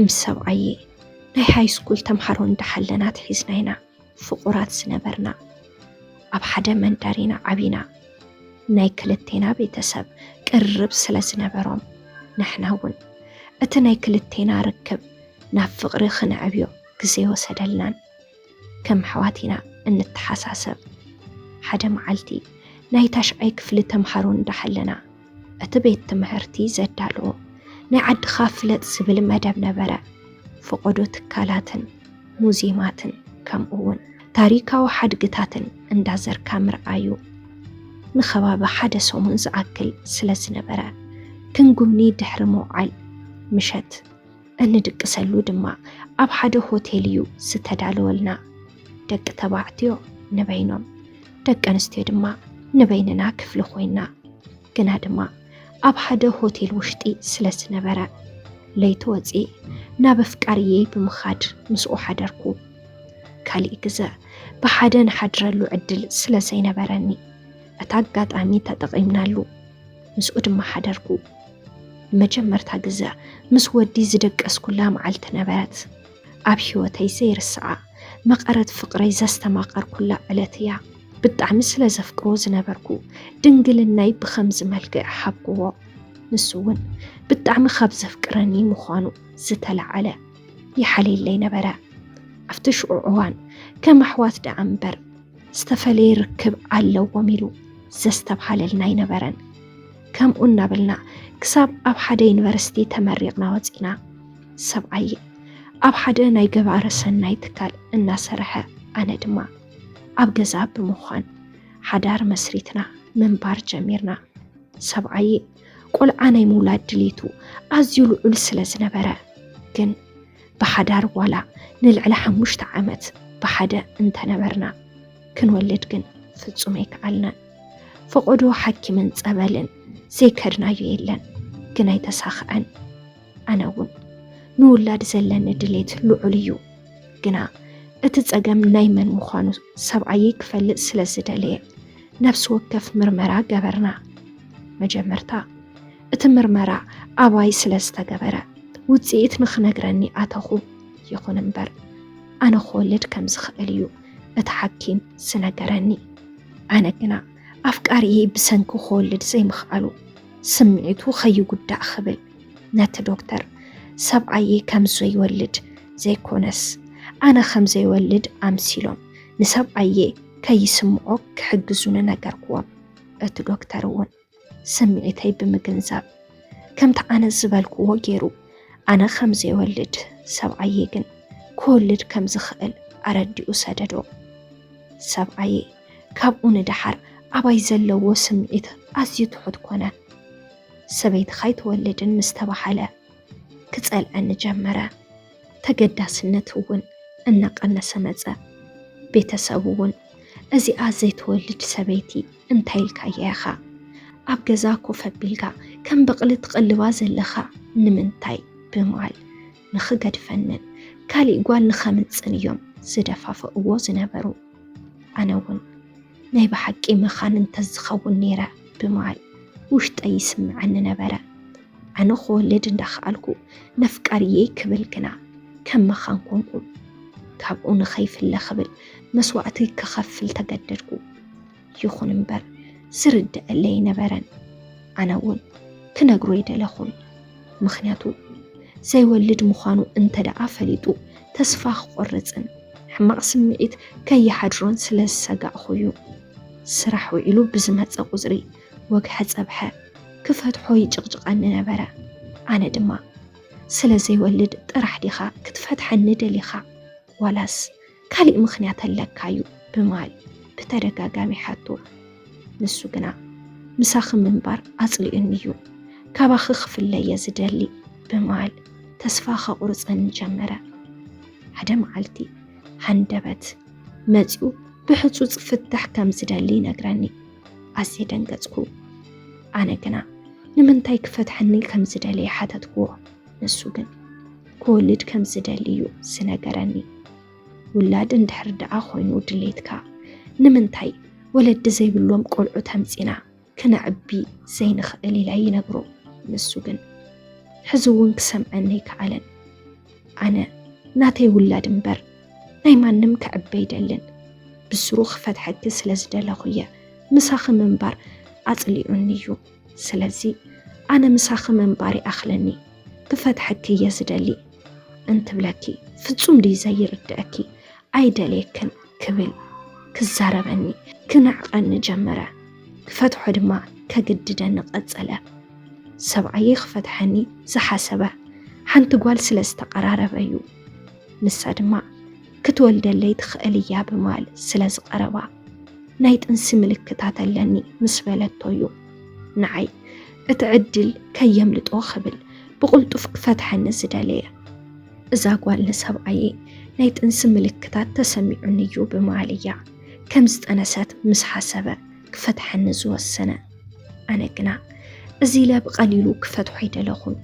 ምስ ሰብኣየ ናይ ሃይስኩል ተምሃሮ እንዳሓለና ተሒዝና ኢና ፍቑራት ዝነበርና። ኣብ ሓደ መንደር ኢና ዓቢና። ናይ ክልቴና ቤተሰብ ቅርብ ስለ ዝነበሮም፣ ንሕና እውን እቲ ናይ ክልቴና ርክብ ናብ ፍቕሪ ክነዕብዮ ግዜ ወሰደልናን። ከም ኣሕዋት ኢና እንተሓሳሰብ። ሓደ መዓልቲ ናይ ታሽዓይ ክፍሊ ተምሃሮ እንዳሓለና፣ እቲ ቤት ትምህርቲ ዘዳለዎ ናይ ዓድኻ ፍለጥ ዝብል መደብ ነበረ። ፈቐዶ ትካላትን ሙዚየማትን ከምኡ እውን ታሪካዊ ሓድግታትን እንዳዘርካ ምርኣዩ ንኸባቢ ሓደ ሰሙን ዝኣክል ስለ ዝነበረ፣ ክንጉብኒ ድሕሪ ምውዓል ምሸት እንድቅሰሉ ድማ ኣብ ሓደ ሆቴል እዩ ዝተዳለወልና። ደቂ ተባዕትዮ ንበይኖም፣ ደቂ ኣንስትዮ ድማ ንበይንና ክፍሊ ኮይና። ግና ድማ ኣብ ሓደ ሆቴል ውሽጢ ስለ ዝነበረ፣ ለይቲ ወፂ ናብ ኣፍቃሪየይ ብምኻድ ምስኡ ሓደርኩ። ካሊእ ግዘ ብሓደ ንሓድረሉ ዕድል ስለ ዘይነበረኒ፣ እቲ ኣጋጣሚ ተጠቒምናሉ ምስኡ ድማ ሓደርኩ። ንመጀመርታ ግዘ ምስ ወዲ ዝደቀስኩላ መዓልቲ ነበረት። ኣብ ህይወተይ ዘይርስዓ መቐረት ፍቕረይ ዘስተማቐርኩላ ዕለት እያ። ብጣዕሚ ስለ ዘፍቅሮ ዝነበርኩ ድንግልናይ ብኸምዚ መልክዕ ሃብክዎ። ንሱ እውን ብጣዕሚ ካብ ዘፍቅረኒ ምዃኑ ዝተላዓለ ይሓልየለይ ነበረ። ኣብቲ ሽዑ እዋን ከም ኣሕዋት ደኣ እምበር ዝተፈለየ ርክብ ኣለዎም ኢሉ ዘስተብሃለልና ኣይነበረን። ከምኡ እናበልና ክሳብ ኣብ ሓደ ዩኒቨርሲቲ ተመሪቕና ወፂና። ሰብኣይ ኣብ ሓደ ናይ ገባረ ሰናይ ትካል እናሰርሐ፣ ኣነ ድማ ኣብ ገዛ ብምዃን ሓዳር መስሪትና ምንባር ጀሚርና። ሰብኣይ ቆልዓ ናይ ምውላድ ድሌቱ ኣዝዩ ልዑል ስለ ዝነበረ ግን ብሓዳር ዋላ ንልዕሊ ሓሙሽተ ዓመት ብሓደ እንተነበርና ክንወልድ ግን ፍጹም ኣይከኣልናን። ፈቐዶ ሓኪምን ጸበልን ዘይከድናዮ የለን፣ ግን ኣይተሳኽዐን። ኣነ እውን ንውላድ ዘለኒ ድሌት ልዑል እዩ። ግና እቲ ጸገም ናይ መን ምዃኑ ሰብኣየይ ክፈልጥ ስለ ዝደለየ ነፍሲ ወከፍ ምርመራ ገበርና። መጀመርታ እቲ ምርመራ ኣባይ ስለ ዝተገበረ ውጽኢት ንኽነግረኒ ኣተኹ። ይኹን እምበር ኣነ ክወልድ ከም ዝኽእል እዩ እቲ ሓኪም ዝነገረኒ። ኣነ ግና ኣፍቃሪየይ ብሰንኪ ክወልድ ዘይምኽኣሉ ስምዒቱ ከይጉዳእ ክብል ነቲ ዶክተር ሰብኣየይ ከም ዘይወልድ ዘይኮነስ ኣነ ከም ዘይወልድ ኣምሲሎም ንሰብኣየ ከይስምዖ ክሕግዙኒ ነገርክዎም። እቲ ዶክተር እውን ስምዒተይ ብምግንዛብ ከምቲ ኣነ ዝበልክዎ ገይሩ ኣነ ከም ዘይወልድ ሰብኣየ ግን ክወልድ ከም ዝኽእል ኣረዲኡ ሰደዶ። ሰብኣየ ካብኡ ንደሓር ኣባይ ዘለዎ ስምዒት ኣዝዩ ትሑት ኮነ። ሰበይትኻ ኣይትወልድን ምስ ተባሃለ ክጸልኣኒ ጀመረ። ተገዳስነት እውን እናቐነሰ መጸ። ቤተሰብ እውን እዚኣ ዘይትወልድ ሰበይቲ እንታይ ኢልካያ ኢኻ? ኣብ ገዛ ኮፍ ኣቢልካ ከም በቕሊ ትቕልባ ዘለኻ ንምንታይ? ብምባል ንኽገድፈንን ካሊእ ጓል ንኸምጽን እዮም ዝደፋፍእዎ ዝነበሩ። ኣነ እውን ናይ ብሓቂ መኻን እንተዝኸውን ነይረ ብምባል ውሽጠይ ይስምዐኒ ነበረ። ኣነ ክወልድ እንዳኸኣልኩ ነፍቃሪየይ ክብል ግና ከም መኻን ኮንኩ። ካብኡ ንኸይፍለ ክብል መስዋእቲ ክኸፍል ተገደድኩ። ይኹን እምበር ዝርድኣለይ ኣይነበረን። ኣነ እውን ክነግሮ ኣይደለኹን። ምኽንያቱ ዘይወልድ ምዃኑ እንተ ደኣ ፈሊጡ ተስፋ ክቖርጽን ሕማቕ ስምዒት ከይሓድሮን ስለ ዝሰጋእኹ እዩ። ስራሕ ውዒሉ ብዝመጸ ቁጽሪ ወግሐ ጸብሐ ክፈትሖ ይጭቕጭቐኒ ነበረ። ኣነ ድማ ስለ ዘይወልድ ጥራሕ ዲኻ ክትፈትሐኒ ደሊኻ ዋላስ ካሊእ ምኽንያት ኣለካ እዩ ብምባል ብተደጋጋሚ ይሓቶ። ንሱ ግና ምሳኺ ምንባር ኣጽሊኡኒ እዩ፣ ካባኺ ክፍለ እየ ዝደሊ ብምባል ተስፋ ከቑርጸኒ ጀመረ። ሓደ መዓልቲ ሃንደበት መጺኡ ብሕጹጽ ፍታሕ ከም ዝደሊ ይነግረኒ። ኣዝየ ደንገጽኩ። ኣነ ግና ንምንታይ ክፈትሐኒ ከም ዝደለየ ሓተትክዎ። ንሱ ግን ክወልድ ከም ዝደሊ እዩ ዝነገረኒ። ውላድ እንድሕር ደኣ ኮይኑ ድሌትካ ንምንታይ ወለዲ ዘይብሎም ቆልዑ ተምጺና ክነዕቢ ዘይንኽእል ኢለ ይነግሮ። ንሱ ግን ሕዚ እውን ክሰምዐኒ ኣይከኣለን። ኣነ ናተይ ውላድ እምበር ናይ ማንም ክዕበ ኣይደልን። ብስሩ ክፈትሐኪ ስለ ዝደለኹ እየ። ምሳኺ ምንባር ኣጽሊኡኒ እዩ። ስለዚ ኣነ ምሳኺ ምንባር ይኣኽለኒ። ክፈትሐኪ እየ ዝደሊ እንትብለኪ ፍጹም ድዩ ዘይርድኣኪ? ኣይደልየክን ክብል ክዛረበኒ ክንዕቐኒ ጀመረ። ክፈትሖ ድማ ከግድደኒ ቀጸለ። ሰብኣየይ ክፈትሐኒ ዝሓሰበ ሓንቲ ጓል ስለ ዝተቐራረበ እዩ። ንሳ ድማ ክትወልደለይ ትኽእል እያ ብምባል ስለ ዝቐረባ ናይ ጥንሲ ምልክታት ኣለኒ ምስ በለቶ እዩ ንዓይ እቲ ዕድል ከየምልጦ ክብል ብቕልጡፍ ክፈትሐኒ ዝደለየ። እዛ ጓል ንሰብኣየይ ናይ ጥንሲ ምልክታት ተሰሚዑኒ እዩ ብምባል እያ ከም ዝጠነሰት ምስ ሓሰበ ክፈትሐኒ ዝወሰነ። ኣነ ግና እዚ ኢለ ብቐሊሉ ክፈትሖ ኣይደለኹን።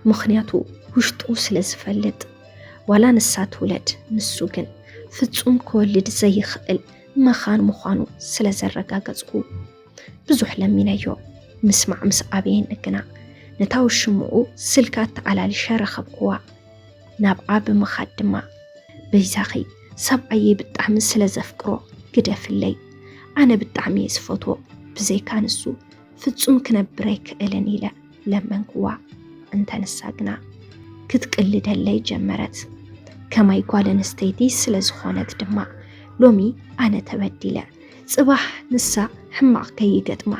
ምኽንያቱ ውሽጡ ስለ ዝፈልጥ። ዋላ ንሳ ትውለድ፣ ንሱ ግን ፍጹም ክወልድ ዘይኽእል መኻን ምዃኑ ስለ ዘረጋገጽኩ ብዙሕ ለሚነዮ። ምስማዕ ምስ ኣበየኒ ግና ነታ ውሽምኡ ስልካ ኣተኣላሊሸ ረኸብክዋ። ናብኣ ብምኻድ ድማ በይዛኺ ሰብኣየይ ብጣዕሚ ስለ ዘፍቅሮ ግደፍለይ። ኣነ ብጣዕሚ እየ ዝፈትዎ። ብዘይካ ንሱ ፍጹም ክነብር ኣይክእልን ኢለ ለመንክዋ። እንተ ንሳ ግና ክትቅልደለይ ጀመረት። ከማይ ጓል ኣንስተይቲ ስለ ዝኾነት ድማ ሎሚ ኣነ ተበዲለ። ጽባሕ ንሳ ሕማቕ ከይገጥማ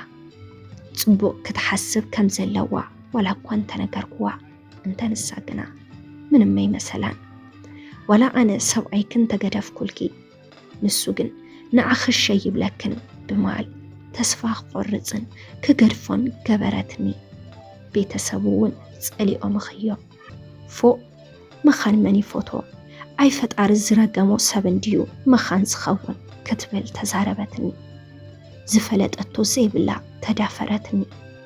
ጽቡቕ ክትሓስብ ከም ዘለዋ ዋላ እኳ እንተነገርክዋ፣ እንተ ንሳ ግና ምንም ኣይመሰላን። ዋላ ኣነ ሰብኣይኪ እንተገደፍኩልኪ፣ ንሱ ግን ንዓኺ እሸ ይብለክን ብምባል ተስፋ ክቆርጽን ክገድፎን ገበረትኒ። ቤተሰቡ እውን ጸሊኦምኺ እዮም። ፎእ፣ መኻን መን ይፈትዎ? ኣይ ፈጣሪ ዝረገሞ ሰብ እንድዩ መኻን ዝኸውን ክትብል ተዛረበትኒ። ዝፈለጠቶ ዘይብላ ተዳፈረትኒ።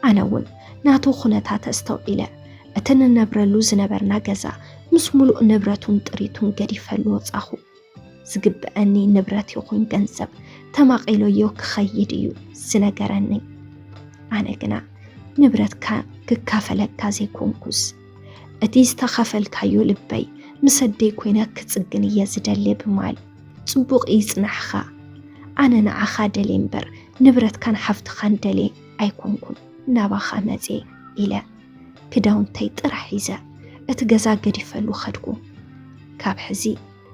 ኣነ እውን ናቱ ኩነታት ኣስተውዒለ እቲ ንነብረሉ ዝነበርና ገዛ ምስ ሙሉእ ንብረቱን ጥሪቱን ገዲፈሉ ወጻኹ። ዝግብአኒ ንብረት ይኹን ገንዘብ ተማቒሎዮ ክኸይድ እዩ ዝነገረኒ። ኣነ ግና ንብረትካ ክካፈለካ ዘይኮንኩስ እቲ ዝተኸፈልካዮ ልበይ ምስ ኣደይ ኮይነ ክጽግን እየ ዝደሊ ብምባል ጽቡቕ ይጽናሕኻ። ኣነ ንዓኻ ደልየ እምበር ንብረትካን ሓፍትኻን ደልየ ኣይኮንኩን ናባኻ መጽየ ኢለ ክዳውንተይ ጥራሕ ሒዘ እቲ ገዛ ገዲፈሉ ኸድኩ። ካብ ሕዚ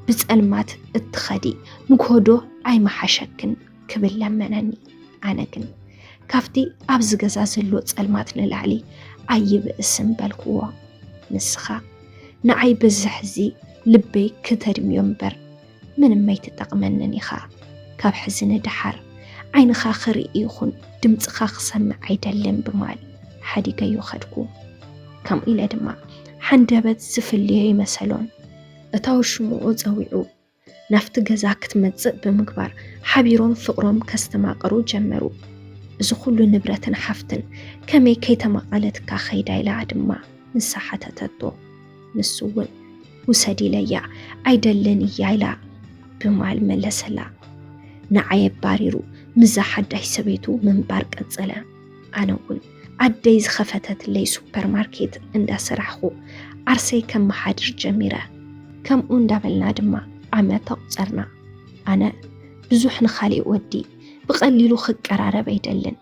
ብጸልማት እትኸዲ ንግሆዶ ኣይመሓሸክን ክብል ለመነኒ። ኣነ ግን ካብቲ ኣብዚ ገዛ ዘሎ ጸልማት ንላዕሊ ኣይብእስን በልክዎ። ንስኻ ንዓይ በዚ ሕዚ ልበይ ክተድምዮ እምበር ምንም ኣይትጠቕመንን ኢኻ። ካብ ሕዚ ንደሓር ዓይንኻ ክርኢ ይኹን ድምፅኻ ክሰምዕ ኣይደልን ብምባል ሓዲገዮ ኸድኩ። ከምኡ ኢለ ድማ ሓንደበት ዝፍልዮ ይመሰሎን እታ ውሽምኡ ጸዊዑ ናብቲ ገዛ ክትመጽእ ብምግባር ሓቢሮም ፍቕሮም ከስተማቕሩ ጀመሩ። እዚ ኩሉ ንብረትን ሓፍትን ከመይ ከይተማቐለትካ ኸይዳ ኢላ ድማ ንሳ ሓተተቶ። ንሱ እውን ውሰድ ኢለያ ኣይደልን እያ ኢላ ብምባል መለሰላ። ንዓይ ኣባሪሩ ምስዛ ሓዳሽ ሰበይቱ ምንባር ቀጸለ። ኣነ እውን ኣደይ ዝኸፈተትለይ ሱፐርማርኬት እንዳሰራሕኹ ዓርሰይ ከመሓድር ጀሚረ። ከምኡ እንዳበልና ድማ ዓመት ኣቑጸርና። ኣነ ብዙሕ ንኻሊእ ወዲ ብቐሊሉ ክቀራረብ ኣይደልን።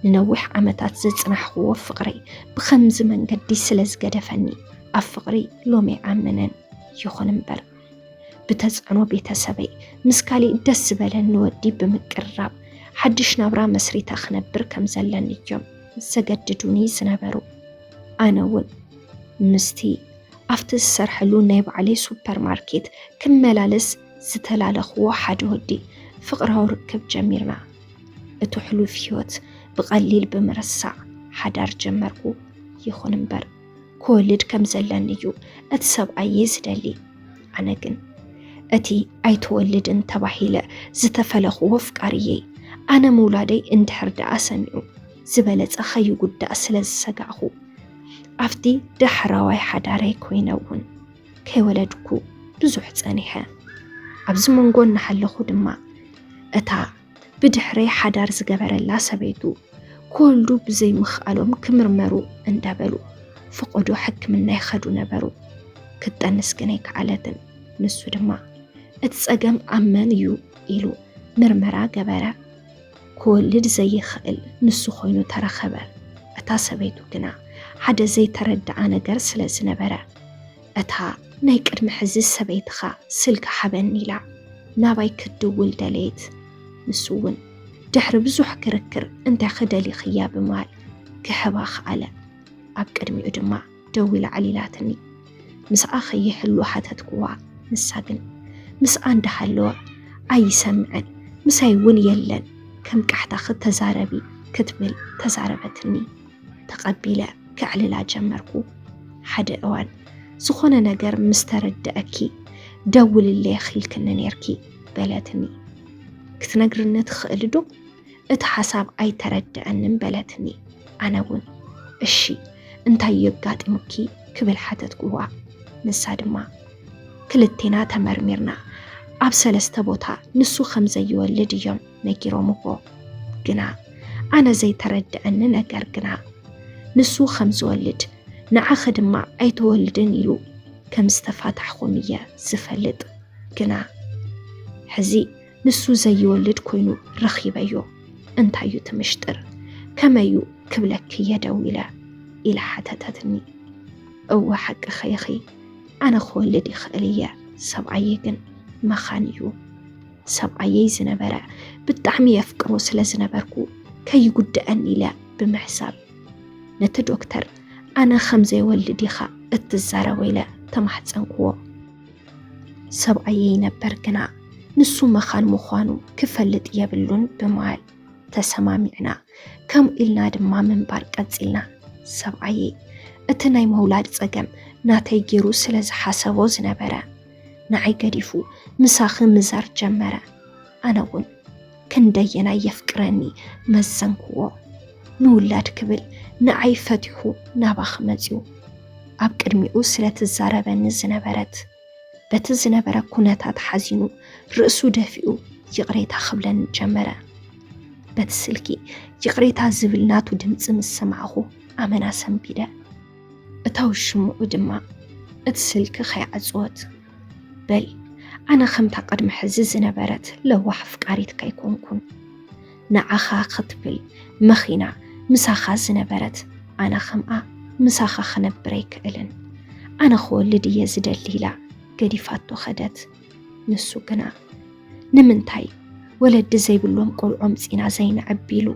ንነዊሕ ዓመታት ዘጽናሕኽዎ ፍቕረይ ብኸምዚ መንገዲ ስለ ዝገደፈኒ ኣብ ፍቕሪ ሎሚ ኣይኣምንን። ይኹን እምበር ብተጽዕኖ ቤተሰበይ ምስ ካሊእ ደስ ዝበለኒ ወዲ ብምቅርራብ ሓድሽ ናብራ መስሪተ ክነብር ከም ዘለኒ እዮም ዘገድዱኒ ዝነበሩ። ኣነ እውን ምስቲ ኣብቲ ዝሰርሐሉ ናይ ባዕለይ ሱፐርማርኬት ክመላለስ ዝተላለኽዎ ሓደ ወዲ ፍቕራዊ ርክብ ጀሚርና። እቲ ሕሉፍ ህይወት ብቐሊል ብምርሳዕ ሓዳር ጀመርኩ። ይኹን እምበር ክወልድ ከም ዘለኒ እዩ እቲ ሰብኣየይ ዝደሊ። ኣነ ግን እቲ ኣይትወልድን ተባሂለ ዝተፈለኽዎ ኣፍቃሪየይ ኣነ ምውላደይ እንድሕር ደኣ ሰሚዑ ዝበለጸ ከይጉዳእ ስለ ዝሰጋእኹ ኣብቲ ዳሕራዋይ ሓዳረይ ኮይነ እውን ከይወለድኩ ብዙሕ ጸኒሐ። ኣብዚ መንጎ እናሃለኹ ድማ እታ ብድሕረይ ሓዳር ዝገበረላ ሰበይቱ ክወልዱ ብዘይምኽኣሎም ክምርመሩ እንዳበሉ ፈቐዶ ሕክምና ይኸዱ ነበሩ። ክትጠንስ ግን ኣይከኣለትን። ንሱ ድማ እቲ ጸገም ኣብ መን እዩ ኢሉ ምርመራ ገበረ። ክወልድ ዘይኽእል ንሱ ኮይኑ ተረኸበ። እታ ሰበይቱ ግና ሓደ ዘይተረድኣ ነገር ስለ ዝነበረ፣ እታ ናይ ቅድሚ ሕዚ ሰበይትኻ ስልኪ ሓበኒ ኢላ ናባይ ክትድውል ደለየት። ንሱ እውን ድሕሪ ብዙሕ ክርክር እንታይ ክደሊኽያ ብምባል ክህባ ከኣለ። ኣብ ቅድሚኡ ድማ ደው ኢላ ዕሊላትኒ። ምስኣ ከይህሉ ሓተትኩዋ። ንሳ ግን ምስኣ እንዳሃለወ ኣይሰምዕን፣ ምሳይ እውን የለን፣ ከም ቃሕታ ክተዛረቢ ክትብል ተዛረበትኒ። ተቐቢለ ከዕልላ ጀመርኩ። ሓደ እዋን ዝኾነ ነገር ምስ ተረድኣኪ ደውልለይ ኢልክኒ ነይርኪ በለትኒ። ክትነግርኒ ትኽእሊ ዶ? እቲ ሓሳብ ኣይተረድኣንን በለትኒ። ኣነ እውን እሺ እንታይ የጋጢሙኪ ክብል ሓተትኩዋ። ንሳ ድማ ክልቴና ተመርሚርና ኣብ ሰለስተ ቦታ ንሱ ከም ዘይወልድ እዮም ነጊሮምዎ። ግና ኣነ ዘይተረድኣኒ ነገር ግና ንሱ ከም ዝወልድ ንዓኺ ድማ ኣይትወልድን ኢሉ ከም ዝተፋታሕኹም እየ ዝፈልጥ። ግና ሕዚ ንሱ ዘይወልድ ኮይኑ ረኺበዮ። እንታይ እዩ እቲ ምሽጥር? ከመይ እዩ ክብለኪ እየ ደው ኢለ ኢላ ሓተተትኒ። እወ ሓቅኺ ኢኺ፣ ኣነ ክወልድ ይኽእል እየ፣ ሰብኣየ ግን መኻን እዩ። ሰብኣየይ ዝነበረ ብጣዕሚ የፍቅሮ ስለ ዝነበርኩ ከይጉድኣኒ ኢለ ብምሕሳብ ነቲ ዶክተር ኣነ ከም ዘይወልድ ኢኻ እትዛረቦ ኢለ ተማሕፀንክዎ። ሰብኣየይ ነበር ግና ንሱ መኻን ምዃኑ ክፈልጥ የብሉን ብምባል ተሰማሚዕና። ከምኡ ኢልና ድማ ምንባር ቀፂልና። ሰብኣየይ እቲ ናይ ምውላድ ፀገም ናተይ ገይሩ ስለ ዝሓሰቦ ዝነበረ ንዓይ ገዲፉ ምሳኺ ምዛር ጀመረ። ኣነ እውን ክንደየናይ የፍቅረኒ መዘንክዎ። ንውላድ ክብል ንዓይ ፈቲሑ ናባኺ መፂኡ። ኣብ ቅድሚኡ ስለ ትዛረበኒ ዝነበረት በቲ ዝነበረ ኩነታት ሓዚኑ ርእሱ ደፊኡ ይቕሬታ ክብለኒ ጀመረ። በቲ ስልኪ ይቕሬታ ዝብል ናቱ ድምፂ ምስ ሰማዕኹ ኣመና ሰንቢደ። እታ ውሽምኡ ድማ እቲ ስልኪ ከይዓፅወት፣ በል ኣነ ከምታ ቅድሚ ሕዚ ዝነበረት ለዋህ ኣፍቃሪትካ ኣይኮንኩን። ንዓኻ ክትብል መኺና ምሳኻ ዝነበረት ኣነ ከምኣ ምሳኻ ክነብር ኣይክእልን። ኣነ ክወልድ እየ ዝደሊ ኢላ ገዲፋቶ ኸደት። ንሱ ግና ንምንታይ ወለዲ ዘይብሎም ቆልዑ ኣምፂና ዘይነዕቢ ኢሉ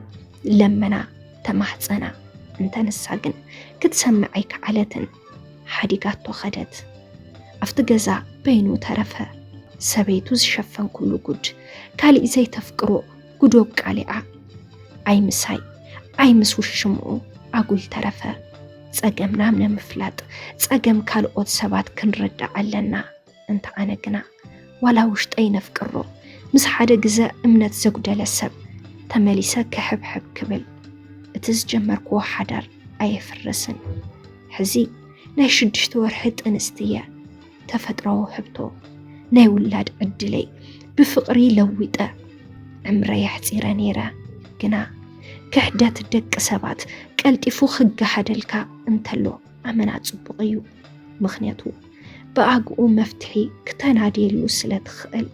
ለመና፣ ተማህፀና። እንተ ንሳ ግን ክትሰምዕ ኣይከኣለትን። ሓዲጋቶ ኸደት። ኣብቲ ገዛ በይኑ ተረፈ። ሰበይቱ ዝሸፈንኩሉ ጉድ፣ ካሊእ ዘይተፍቅሮ ጉድ ኣቃሊዓ። ኣይ ምሳይ ኣይ ምስ ውሽምኡ ኣጉል ተረፈ። ጸገምና ንምፍላጥ ጸገም ካልኦት ሰባት ክንርዳእ ኣለና። እንተ ኣነ ግና ዋላ ውሽጠይ ነፍቅሮ ምስ ሓደ ግዘ እምነት ዘጉደለ ሰብ ተመሊሰ ክሕብሕብ ክብል እቲ ዝጀመርክዎ ሓዳር ኣየፍርስን። ሕዚ ናይ ሽዱሽተ ወርሒ ጥንስቲ እየ። ተፈጥሮዊ ህብቶ ናይ ውላድ ዕድለይ ብፍቕሪ ለዊጠ ዕምረይ ኣሕፂረ ነይረ። ግና ክሕደት ደቂ ሰባት ቀልጢፉ ክገሃደልካ እንተሎ ኣመና ፅቡቕ እዩ። ምኽንያቱ ብኣግኡ መፍትሒ ክተናድየሉ ስለ ትኽእል።